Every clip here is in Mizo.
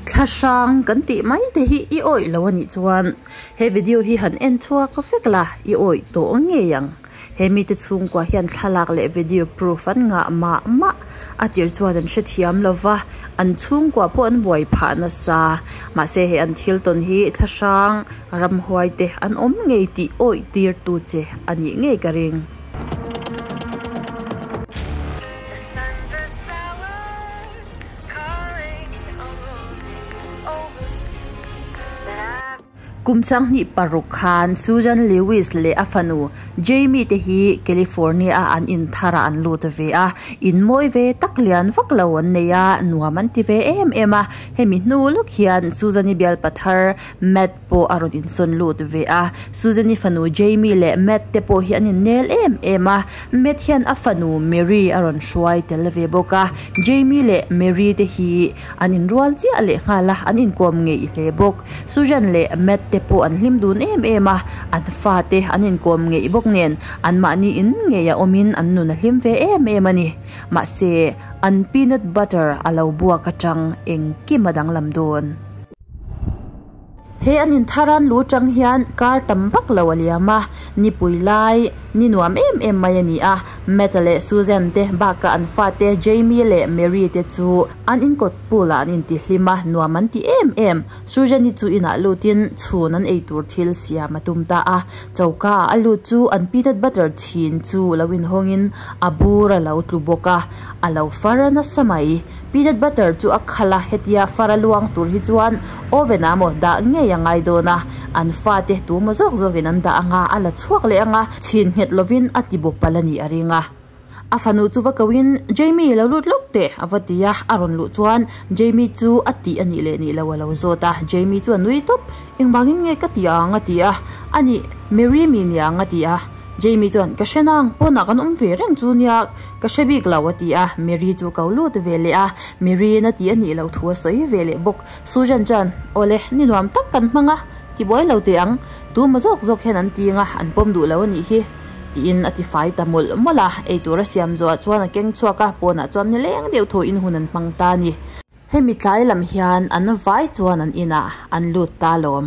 Thlahrang kan tih mai te hi i awih lo a nih chuan he video hi han en chhuak vek la i awih tawh ngei ang. He mite chhungkua hian thlalak leh video proof an ngah mah mah a tir chuan an hrethiam lo va, an chhungkua pawh an buai phah nasa. Mahse he an thil tawn hi thlahrang ramhuai te an awm ngei tih awih tir tu che a nih ngei ka ring. Kum 26 khan Susan Lewis leh a fanu Jamie te hi California a an in tharah an lut ve a, in mawi ve tak lian vak lo an nei a, nuam an ti ve em em a. Hemi hnu lawk hian Susan-i bialpa thar Matt pawh a rawn insawn lut ve a. Susan-i fanu Jamie leh Matt te pawh hi an innel em em a, Matt hian a fanu Mary a rawn hruai tel ve bawk a. Jamie leh Mary te hi an inrual chiah leh nghal a, an inkawm ngeih hle bawk. Susan leh Matt te pawh an hlim dun em em a, an fate an inkawm ngeih bawk nen anmahni in ngei a awmin an nun a hlim ve em em a ni. Mahse, an peanut butter a lo buak atang engkim a danglam dawn. He an intharan lu tang hian kar tam vak lo a liam a, nipui lai ni nuam em em mai a ni a. Matt leh Susan te bakah an fate Jamie leh Mary te chu an inkawt pool ah an intihlim a, nuam an ti em em. Susan-i chu inah lutin chhun an ei tur thil siam a tum ta a, choka ah a lut chu an peanut butter chhin chu lo inhawngin a bur a lo tlu bawk a, a lo far nasa mai. Peanut butter chu a khalh a, hetia far a luang tur hi chuan oven ah maw dah ngei a ngai dawn a, an fate tu maw zawk zawkin an dah anga a la chhuak leh anga, chhin nghet lovin a ti bawp palh a nih a ring a. A fanu chu va koin, Jamie lo lut lawk teh a va ti a, a rawn luh chuan Jamie chu a tih a nih leh nih lo a lo zawt a, Jamie chu a nui tawp, Engvangin nge ka ti ang a ti a, a nih Mary mi niang a ti a, Jamie chuan ka hre nang, pawnah kan awm ve reng chu nia ka hre bik lo a ti a, Mary chu ko lut ve leh a, Mary in a tih a nih loh thu a sawi ve leh bawk, Susan chuan Awle, ni nuam tak kan hmang a, ti buai lo teh ang, tu maw zawk zawk hian an ting a, an pawm duh lo a nih hi. Tiin a ti fai ta mawlh mawlh a, eitur a siam zawhah chuan a keng chhuak a, pawnah chuan ni leng deuh thaw in hun an hmang ta a ni. Hemi tlai lam hian an vai chuan an inah an lut ta lawm.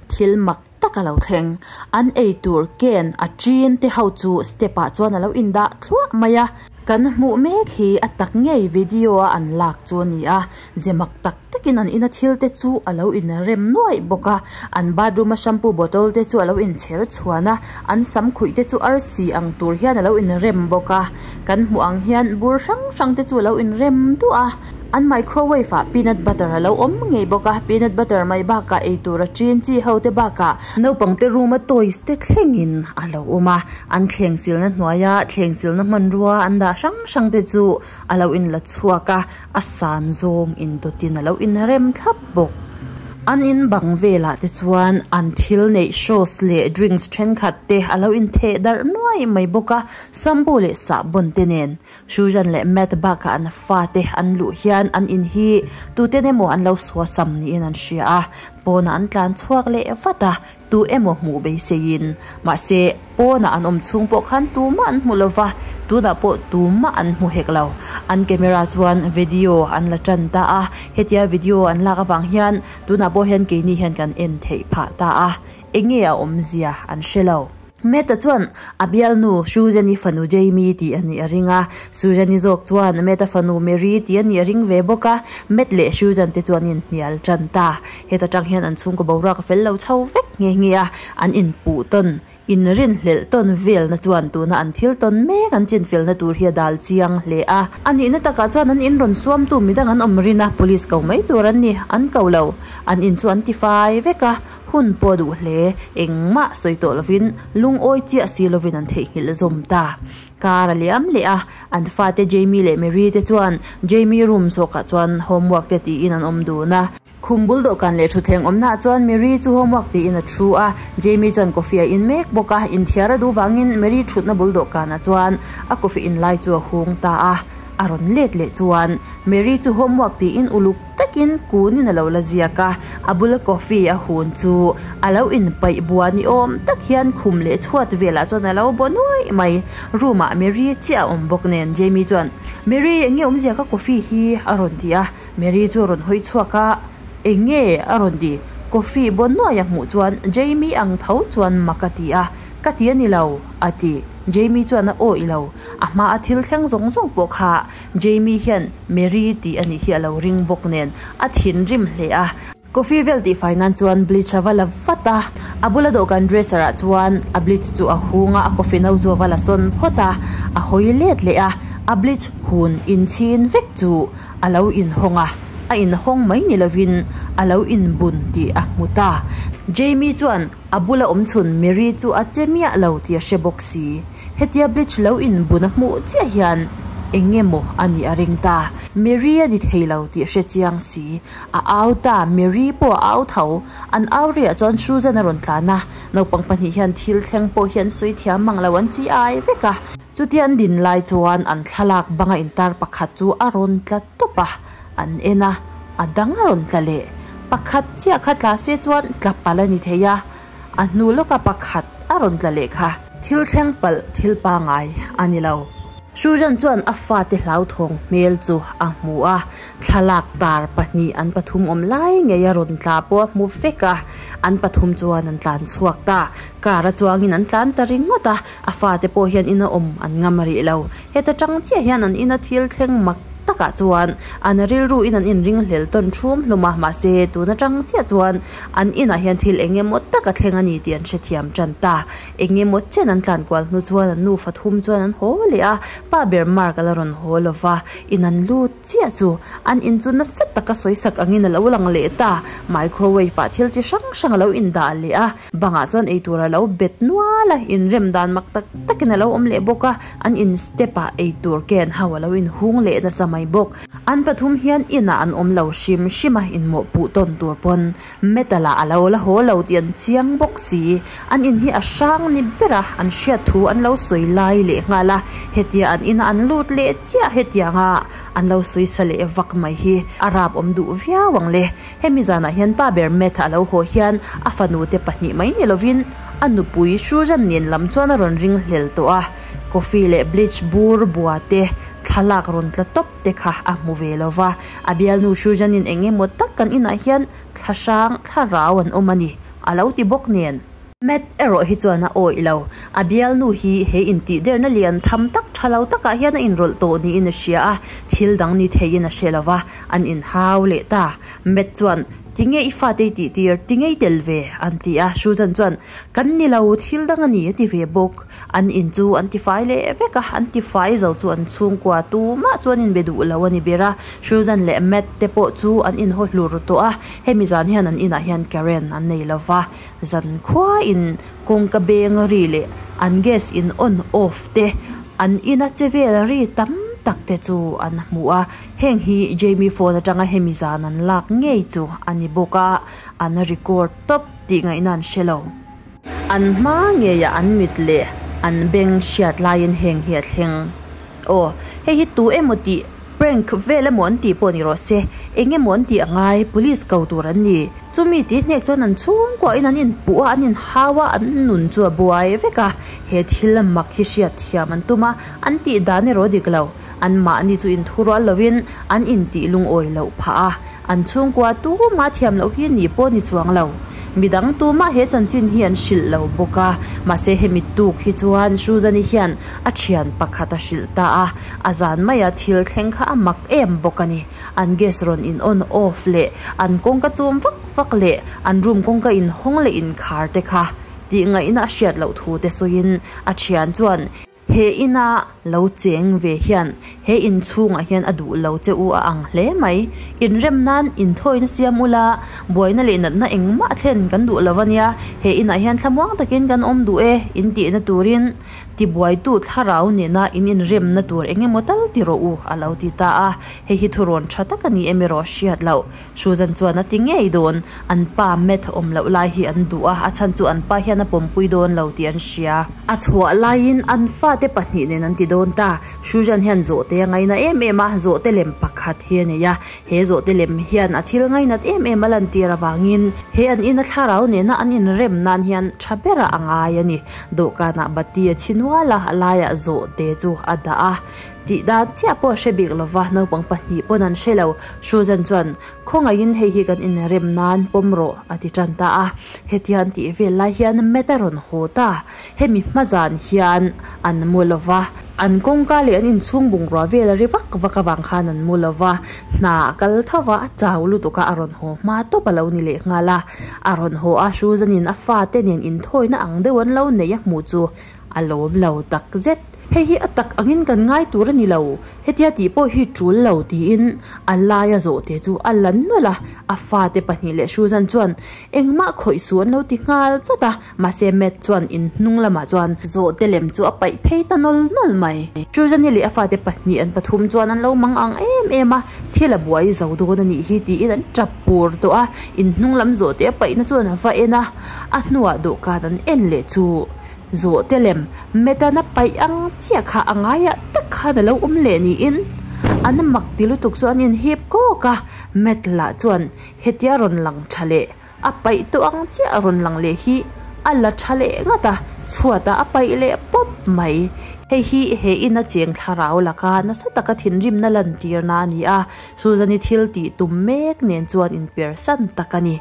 Thil mak tak a lo thleng. An eitur ken a ṭin te ho chu step ah chuan a lo indah thluah mai a. Kan hmuh mek hi a tak ngei video a an lak chu a ni a, ze mak tak takin an ina thil te chu a lo inrem nuaih bawk a, an bathroom a shampoo bottle te chu a lo inchher chhuan a, an sam khuih te chu arsi ang tur hian a lo inrem bawk a, kan hmuh ang hian bur hrang hrang te chu a lo inrem duah a, an microwave ah peanut butter a lo awm ngei bawk a, peanut butter mai bakah eitur a ṭin chi ho te bakah naupang te room a toys te thlengin a lo awm a, an thleng silna hnuaia thleng silna hmanrua an dah hrang hrang te chu a lo inla chhuak a. A san zawng indawtin a lo inrem thlap bawk. An in bang velah te chuan an thil neih shows leh drinks thenkhat te a lo intheh darh nuai mai bawk a, sambu leh sahbawn te nen. Susan leh Matt bakah an fate an luh hian an in hi tuten emaw an lo suasam niin an hria a, pawnah an tlan chhuak leh vat a. Tu emaw hmuh beiseiin. Mahse, pawnah an awm chhung pawh khan tumah an hmu lo va, tunah pawh tumah an hmu hek lo. An camera chuan video an la tan ta a, hetia video an lak avang hian tunah pawh hian keini hian kan en theih phah ta a, enge a awmzia an hre lo. Mehta chuan a bialnu Susan-i fanu Jamie tih a nih a ring a, Susan-i zawk chuan Mehta fanu Mary tih a nih a ring ve bawk a, Matt leh Susan te chuan an inhnial tan ta. Heta tang hian an chhungkaw boruak a fel lo chho vek nghe nghe a, an inpuh tawn, inrinhlelh tawn velna chuan tuna an thil tawn mek an chinfelna tur hi a dal chiang hle a. A nihna takah chuan an in rawn suamtu midang an awm rin a, police ko mai tur an ni, an ko lo. An in chu an tifai vek a. Hun pawh duh hle, engmah sawi tawh lovin lungawi chiah si lovin an theihnghilh zawm ta. Car a liam leh a, an fate Jamie leh Mary te chuan Jamie room zawkah chuan homework te tiin an awm dun a. Khum bul dawhkan leh thutthleng awmnaah chuan Mary chu homework tiin a thu a, Jamie chuan coffee a in mek bawk a, inthiar a duh vangin Mary thutna bul dawhkanah chuan a coffee in lai chu a hung ta a. A rawn let leh chuan Mary chu homework tiin uluk takin kunin a lo la ziak a, a bula coffee a hun chu a lo inpaih bua ni awm tak hian khum leh chhuat velah chuan a lo baw nuai mai. Room ah Mary chiah a awm bawk nen Jamie chuan, Mary eng nge awmzia ka coffee hi? a rawn ti a, Mary chu a rawn hawi chhuak a. Eng nge? a rawn ti. Coffee baw nuai a hmuh chuan Jamie ang tho chuan mak a ti a, Ka ti a ni lo, a ti. Jamie chuan a awih lo. A hma a thil thleng zawng zawng pawh kha Jamie hian Mary tih a nih hi a lo ring bawk nen a thinrim hle a. Coffee vel tihfai nan chuan bleach a va la vat a, a bula dawhkan dresser ah chuan a bleach chu a hung a, a coffee no chu a va la sawn phawt a, a hawi let leh a, a bleach hun inchhin vek chu a lo inhawng a, a inhawng mai ni lovin a lo inbun tih a hmu ta. Jamie chuan a bula awm chhun Mary chu a che miah lo tih a hre bawk si. Hetia bleach lo inbun a hmuh chiah hian eng nge maw a nih a ring ta. Mary a ni thei lo tih a hre chiang si. A au ta, Mary pawh a au tho. An au riah chuan Susan a rawn tlan a, naupang pahnih hian thil thleng pawh hi an sawi thiam mang lo an chi ai vek a. Chutia an din lai chuan an thlalak banga intar pakhat chu a rawn tla tawp a, an en a, a dang a rawn tla leh. Pakhat chiah kha tla se chuan tla palh a ni thei a, a hnu lawka pakhat a rawn tla leh kha. Thil thleng palh thil pangai a ni lo. Susan chuan a fate hlauthawng hmel chu a hmu a, Thlalak tar pahnih an pathum awm lai ngei a rawn tla pawh a hmu vek a, an pathum chuan an tlan chhuak ta. Car a chuangin an tlan ta ringawt a, a fate pawh hian ina awm an ngam rih lo. Heta tang chiah hian an ina thil thleng mak takah chuan an rilru in an inring hlel tawn thum hlum a, mahse tun atang chiah chuan an inah hian thil eng emaw tak a thleng a ni tih an hrethiam tan ta. Eng emaw chen an tlan kual hnu chuan an nufa thum chuan an haw leh a, pa ber Mark a la rawn haw lo va, in an lut chiah chu an in chu nasa taka sawi sak angin a lo lang leh ta. Microwave ah thil chi hrang hrang a lo indah leh a, bangah chuan eitur a lo bet nual a, inrem dan mak tak takin a lo awm leh bawk a, an in step ah eitur ken ho a lo inhung leh nasa mai bawk. An pathum hian inah an awm lo hrim hrim a, inmawhpuh tawn tur pawn Metal ah a lo la haw lo tih an chiang bawk si. An in hi a hrang ni ber a, an hriat thu an lo sawi lai leh nghal a. Hetia an ina an lut leh chiah hetianga an lo sawi sa leh vak mai hi a rap awm duh viau ang le. Hemi zanah hian pa ber Matt a lo haw hian a fanu te pahnih mai ni lovin a nupui Susan nen lam chuan a rawn ring hlel tawh a. Coffee leh bleach bur bua te thlalak rawn tla tawp te kha a hmu ve lo va. A bialnu Susan-in eng emaw tak kan inah hian thla hrang thlarau an awm a ni, a lo ti bawk nen. Matt erawh hi chuan a awih lo. A bialnu hi he intihderna lian tham tak tha lo takah hian a inrawlh tawh niin a hria a, thil dang ni theiin a hre lo va, an inhau leh ta. Matt chuan, Tinge i fate i tihtir, tinge i tel ve? an ti a, Susan chuan, Kan ni lo, thil dang a ni, a ti ve bawk. An in chu an tifai leh vek a, an tifai zo chu an chhungkua tumah chu an inbe duh lo a ni ber a. Susan leh Matt te pawh chu an inhaw hlur tawh a, hemi zan hian an inah hian Karen an nei lo va, zan khuain kawngka beng ri leh an gas in on off te, an ina che vel ri tam tak te chu an hmu a. Heng hi Jamie phone atanga hemi zan an lak ngei chu a ni bawk a, an record tawp tih ngaihna an hre lo. An hma ngeiah an mit leh an beng hriat laiin heng hi a thleng. Aw, hei hi tu emaw tih prank vel emaw an tih pawh ni rawh se, eng emaw an tih a ngai, police ko tur an ni. Chumi tih hnek chuan an chhungkuahin an inpuh a, an inhau a, an nun chu a buai vek a. He thil mak hi hriat thiam an tum a, an tih dan erawh dik lo. Anmahni chu inthurual lovin an intih lungawi loh phah a. An chhungkua tumah thiam loh hi ni pawh ni chuang lo. Midang tumah he chanchin hi an hrilh lo bawk a, mahse hemi tuk hi chuan Susan-i hian a thian pakhat a hrilh ta a, a zan maia thil thleng kha a mak em bawk a ni. An gas rawn in on off leh an kawngka chum vak vak leh an room kawngka in hawng leh inkhar te kha tih ngaihna a hriat loh thu te sawiin a thian chuan He ina lo cheng ve hian he in chhungah hian a duh lo che u a ang hle mai. Inrem nan inthawina siam ula, buaina leh natna engmah a thlen kan duh lo a nia. He inah hian thlamuang takin kan awm duh e, in tihna turin tibuaitu thlarau nena in inremna tur eng emaw tal ti rawh u, a lo ti ta a. Hei hi thurawn tha tak a ni em erawh hriat loh. Susan chuan a ti ngei dawn, an pa Matt awm loh lai hi an duh a, a chhan chu an pa hian a pawmpui dawn lo tih an hria. A chhuah laiin an fate pahnih nen an ti dawn ta. Susan hian zawhte a ngaina em em a, zawhte lem pakhat hi a nei a. He zawhte lem hian a thil ngainat em em a lantir avangin he an ina thlarau nena an inrem nan hian tha berah a ngai a ni. Dawhkanah bati a chhi nual a, a laiah zawhte chu a dah a. Tih dan chiah pawh a hre bik lova, naupang pahnih pawn an hre lo. Susan chuan, Khawngaihin hei hi kan inrem nan pawm rawh, a ti tan ta a. Hetia an tih vel lai hian Matt a rawn haw ta. Hemi hma zan hian an mu lova, an kawngka leh an inchhung bungrua vel a ri vak vak avang khan an mu lova, hna a kal tho va, a chau lutuk a, a rawn haw hma tawp a lo ni leh nghal a. A rawn haw a, Susan-in a fate nen inthawina ang deuh an lo nei a hmuh chu A lawm lo tak zet. Hei hi a tak angin kan ngai tur a ni lo, hetia tih pawh hi tul lo tiin a laia zawhte chu a la nawlh a, a fate pahnih leh Susan chuan engmah khawih suh an lo ti nghal vat a, mahse Matt chuan in hnung lamah chuan zawhte lem chu a paih phei ta nawl nawl mai. Susan-i leh a fate pahnih an pathum chuan an lo mang ang em em a, thil a buai zo dawn a nih hi tiin an tap pur tawh a, in hnung lam zawhte a paihna chuan a va en a, a hnuah dawhkan an en leh chu. Zawhte lem Metan a paih ang chiah kha a ngaiah tak khan a lo awm leh niin an mak ti lutuk chu an inhip kawk a, Met lah chuan hetia rawn lang tha leh a paih tawh ang chiah a rawn lang leh hi a la tha leh ngat a, chhuatah a paih leh pawp mai. Hei hi he ina cheng thlarau laka nasa taka thinrimna lantirna a ni a, Susan-i thil tih tum mek nen chuan inpersan tak a ni.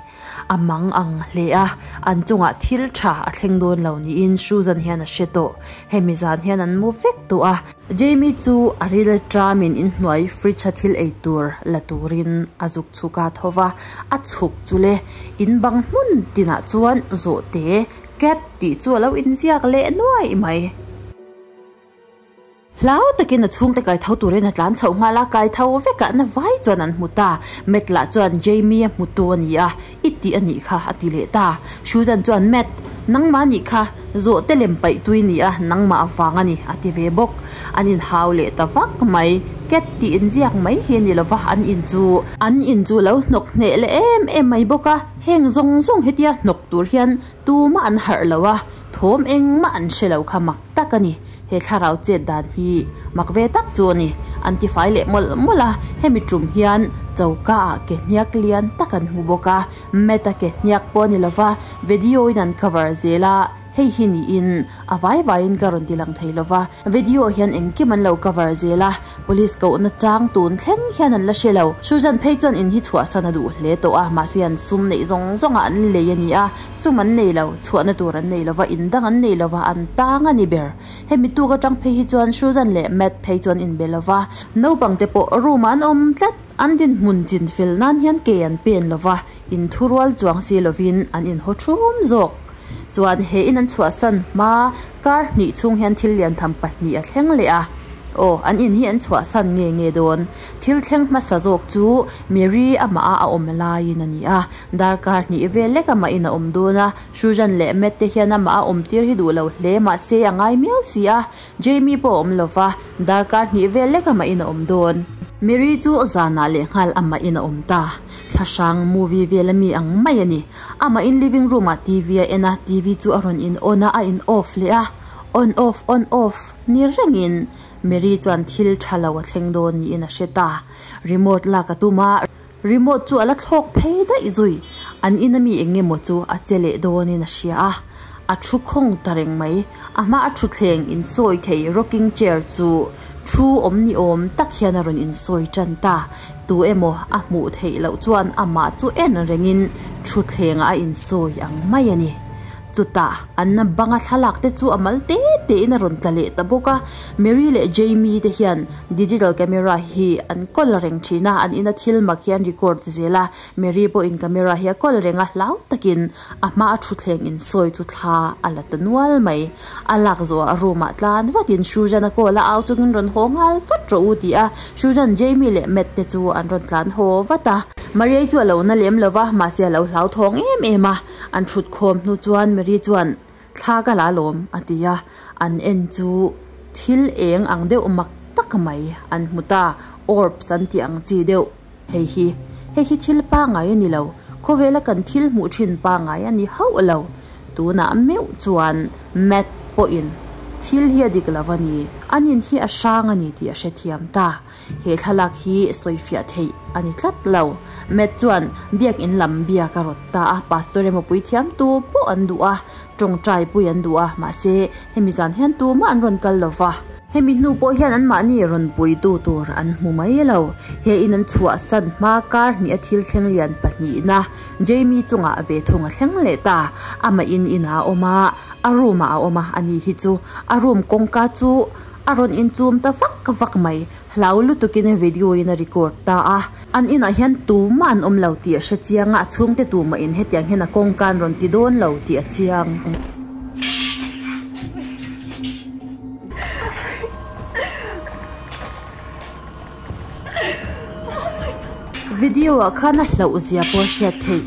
A mang ang hle a, an chungah thil tha a thleng dawn lo niin Susan hian a hre tawh. Hemi zan hian an mu vek tawh a. Jamie chu a ril tramin inhnuai fridge a thil ei tur la turin a zuk chhuk a tho va, a chhuk chu le in bang hmun tinah chuan zawhte cat tih chu a lo inziak leh nuai mai. Hlau takin a chhungte kai tho turin a tlan chhoh nghal a, kai tho vekah na vai chuan an hmu ta. Matt lah chuan Jamie a hmutu a ni a, i tih a nih kha a ti leh ta. Susan chuan Matt, nangmah nih kha, zawhte lem paih tui ni a, nangmah avang a ni a ti ve bawk. An inhau leh ta vak mai. Cat tih inziak mai hi a ni lova, an in chu. An in chu lo hnawk hneh leh em em mai bawk a, heng zawng zawng hetia hnawk tur hian tumah an harh lo a, thawm engmah an hre lo kha mak tak a ni. He thlarau chet dan hi mak ve tak chu a ni. An tifai leh mawlh mawlh a, hemi tum hian choka ah ke hniak lian tak an hmu bawk a, Matt-a ke hniak pawh a ni lova, video in an cover zel a, hei hi niin a vai vaiin ka rawn ti lang thei lova, video hian engkim an lo cover zel a, police kohna chang tun thleng hian an la hre lo. Susan phei chuan in hi chhuahsan a duh hle tawh a, mahse an sum neih zawng zawngah an lei a ni a, Sum an nei lo, chhuahna tur an nei lova, in dang an nei lova, an tang a ni ber. Hemi tuk atang phei hi chuan Susan leh Matt phei chuan inbe lova, naupang te pawh room ah an awm tlat. An dinhmun chin fel nan hian ke an pen lova, in thurual chuang si lovin an inhaw thum zawk. Chuan he in an chhuahsan hma kar hnih chhung hian thil lian tham pahnih a thleng leh a. Aw, an in hi an chhuahsan nge nge dawn. Thil thleng hmasa zawk chu Mary amah a a awm laiin a ni a. Darkar hnih vel lek amah in a awm dawn a, Susan leh Matt te hian amah a awm tir hi duh lo hle mahse a ngai miau si a, Jamie pawh a awm lo va, darkar hnih vel lek amah in a awm dawn. Mary chu zanah leh nghal amah in a awm ta, thlahrang movie vel a mi ang mai a ni. Amah in living room ah TV a en a, TV chu a rawn in on a, a in off leh a, on off on off ni rengin Mary chuan thil tha lo a thleng dawn niin a hre ta. Remote lak a tum a. Remote chu a la thlawk phei daih zui. An ina mi eng emaw chu a che leh dawnin a hria a, a thu khawng ta reng mai. A hma a thutthleng insawi thei rocking chair chu thu awm ni awm tak hian a rawn insawi tan ta. Tu emaw a hmuh theih loh chuan amah chu en rengin thutthlengah a insawi ang mai a ni. Chutah an banga thlalak te chu a mal te te in a rawn tla leh ta bawk a, Mary leh Jamie te hian digital camera hi an kawl reng thin a, an ina thil mak hi an record zel a, Mary pawhin camera hi a kawl reng a, hlau takin a hma a thutthleng insawi chu thla a la ta nual mai. A lak zawhah room ah tlan vatin Susan a call a, au chungin rawn haw nghal vat rawh u ti a, Susan, Jamie leh Matt te chu an rawn tlan haw vat a. Maria-i chu a lo na lem lo va, mahse a lo hlauthawng em em a. An thut khawm hnu chuan Mary chuan, Thla ka la lawm, a ti a. An en chu thil eng ang deuh mak tak mai an hmu ta, orbs an tih ang chi deuh hei hi. Hei hi thil pangngai a ni lo, khawvela kan thil hmuh thin pangngai a ni hauh lo. Tunah meuh chuan Matt pawhin thil hi a dik lo a ni, an in hi a hrang a ni tih a hrethiam ta. He thlalak hi sawifiah theih a ni tlat lo. Matt chuan biakin lam biak a rawt ta a, Pastor emaw puithiam tu pawh an duh a, tawngtai pui an duh a, mahse hemi zan hian tumah an rawn kal lo va. Hemi hnu pawh hian anmahni rawn puitu tur an hmu mai lo. He in an chhuahsan hma kar hnih a thil thleng lian pahnihna Jamie chungah ve thung a thleng leh ta. Amah in inah a awm a, a room ah a awm a, ani hi chu a room kawngka chu a rawn inchum ta vak vak mai. Hlau lutukin video in a record ta a. An inah hian tumah an awm lo tih a hre chiang a, a chhungte tumah in hetiang hian a kawngka an rawn ti dawn lo tih a chiang. Video ah khan a hlauh zia pawh a hriat theih.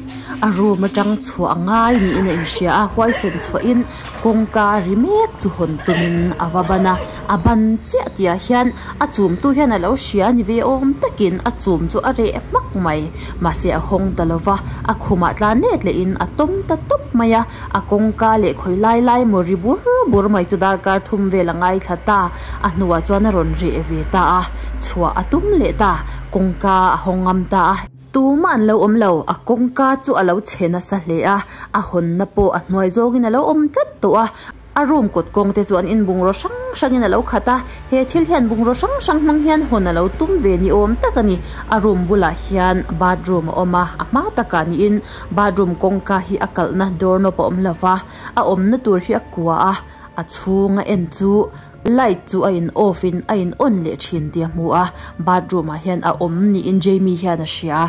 A room atang chhuah a ngai niin a inhria a, huaisen chhuahin kawngka ri mek chu hawn tumin a va ban a, a ban chiah tih ah hian a chumtu hian a lo hria a ni ve awm takin a chum chu a reh hmak mai. Mahse a hawng ta lo va, a khumah tlan let lehin a tawm ta tawp mai a, a kawngka leh khawi lai lai maw ri bur bur mai chu darkar thum vel a ngaithla ta, a hnuah chuan a rawn reh ve ta a, chhuah a tum leh ta, kawngka a hawng ngam ta a. Tumah an lo awm lo, a kawngka chu a lo chhe nasa hle a, a hawnna pawh a hnuai zawngin a lo awm tlat tawh a, a room kawt kawng te chu an inbungraw hrang hrangin a lo khat a, he thil hian bungraw hrang hrang hmang hian hawn a lo tum ve ni awm tak a ni, a room bulah hian bathroom a awm a, a hma takah niin bathroom kawngka hi a kalhna door knob a awm lo va, a awmna tur hi a kua a, a chhunga en chu light chu a in off in a in on leh thin tih a hmu a, bathroom ah hian a awm niin Jamie hian a hria.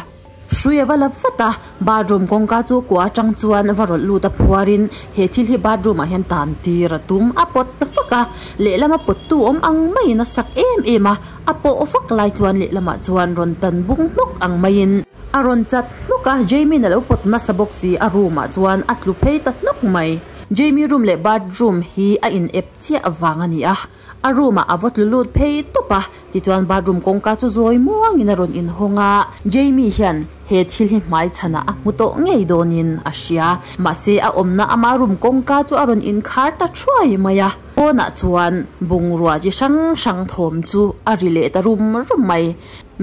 Hrui a va la vat a, bathroom kawngka chu kua atang chuan va rawlh lut a phuar in he thil hi bathroom ah hian tan tir a tum a pawt ta vak a, lehlam a pawt tu awm ang maiin a sak em em a, a pawh vak lai chuan lehlamah chuan rawn tan bung hmawk ang maiin a rawn chat hmawk a, Jamie in a lo pawt nasa bawk si a room ah chuan a tlu phei ta hnawk mai. Jamie room leh bathroom hi a in ep chiah vang a ni a, a room ah a va tlu lut phei tawp a, tichuan bathroom kawngka chu zawi muangin a rawn inhawng a, Jamie hian he thil hi hmai chhanah a hmu tawh ngei dawnin a hria, mahse a awmna ama room kawngka chu a rawn inkhar ta thuai mai a, pawnah chuan bungrua chi hrang hrang thawm chu a ri leh ta rum rum mai,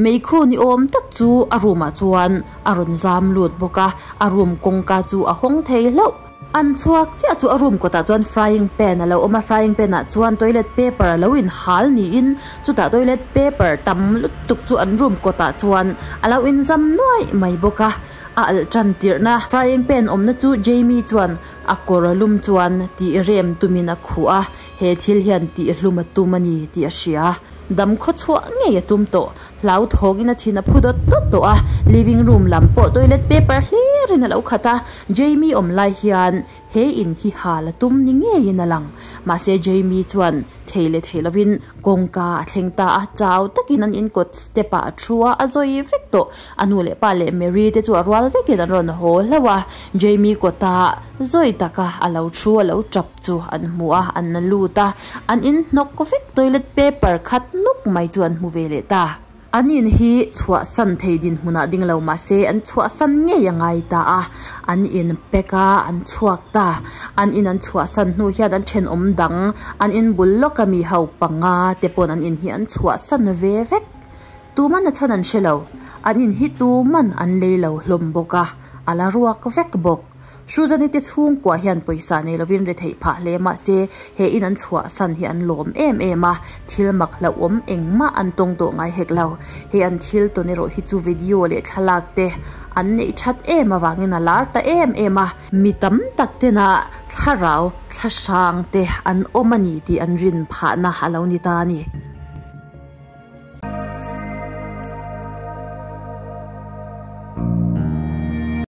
meikhu ni awm tak chu a room ah chuan a rawn zam lut bawk a, a room kawngka chu a hawng thei hlauh. An chhuak chiah chu a room kawtah chuan frying pan a lo awm a, frying pan ah chuan toilet paper a lo inhal niin chutah toilet paper tam lutuk chu an room kawtah chuan a lo inzam nuaih mai bawk a, a alh tan tirhna frying pan awmna chu Jamie chuan a kawr a lum chuan tih rem tumin a khuh a, he thil hian tih hlum a tum a ni tih a hria. Dam khaw chhuah ngei a tum tawh. Hlau thawngin a thin a phu dawt dawt tawh a, living room lam pawh toilet paper hlirin a lo khat a, Jamie awm lai hian he in hi hal a tum ni ngeiin a lang. Mahse Jamie chuan thei leh thei lovin kawngka a thleng ta a, chau takin an inkawt step ah a thu a, a zawi vek tawh. A nu leh pa leh Mary te chu a rual vekin an rawn haw hlauh a, Jamie kawta zawi taka a lo thu a lo tap chu an hmu a, an lut a, an inhnawk vek toilet paper khat nuk mai chu an hmu ve leh ta. An in hi chhuahsan thei dinhmunah ding lo mahse an chhuahsan ngei a ngai ta a, an in pack a, an chhuak ta. An in an chhuahsan hnu hian an thenawm dang, an in bul lawk a mi ho panga te pawn an in hi an chhuahsan ve vek. Tuman a chhan an hre lo, an in hi tuman an lei lo hlawm bawk a, a la ruak vek bawk. Suzanne te chhungkua hian pawisa nei lovin ri theih phah hle mahse he in an chhuahsan hi an lawm em em a, thil mak hlauhawm engmah an tawng tawh ngai hek lo. He an thil tawn erawh hi chu video leh thlalak te an neih that em avangin a lar ta em em a, mi tam tak tena thlarau thlahrang te an awm a ni tih an rin phahna a lo ni ta a ni.